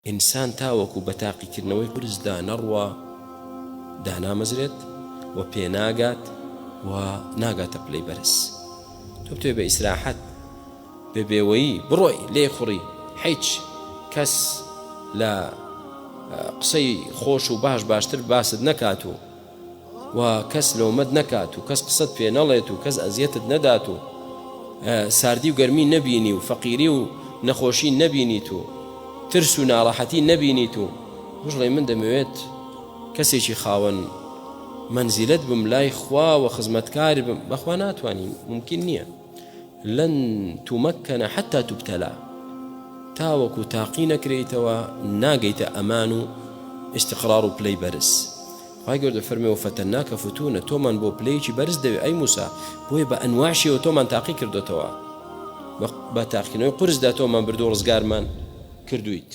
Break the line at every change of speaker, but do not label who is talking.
ئینسان تاوەکو بە تاقیکردنەوەی قورسدا نەڕوا دانامەزرێت و پێناگات و ناگاتە پلەی بەرز. تۆ بتەوێ بە ئیسراحەت بێ بێوەیی بڕۆی لێ خوڕی حیچ کەس لە قسەی خۆش و باش باشتر باست نەکات و و کەس لۆمەت نەکات و کەس قسەت پێ نەڵێت و کەس ئەزیەتت نەدات و ساردی و گەرمی نەبینی و فەقیری و نەخۆشی نەبینیت و ترس و ناڕەحەتی نەبینیت و بشڵێ من دەمەوێت کەسێکی خاوەن مەنزیلەت بم لای خوا و خزمەتکار بم بەخوا ناتوانین ممکن نییە لن تمکن حتى تبتلى تاوەکو تاقی نەکرێیتەوە ناگەیتە ئەمان و ئیستقرار و پلەی بەرز. خوای گەورە دەفەرموێ وفتناک فتونا تۆمان بۆ پلەیەکی بەرز دەوێ ئەی موسا بۆیە بە ئەنواع شێوە تۆمان تاقی کردۆتەوە بە تاقیکردنەوەی قورسدا تۆمان بردو ڕزگارمان کردوویت.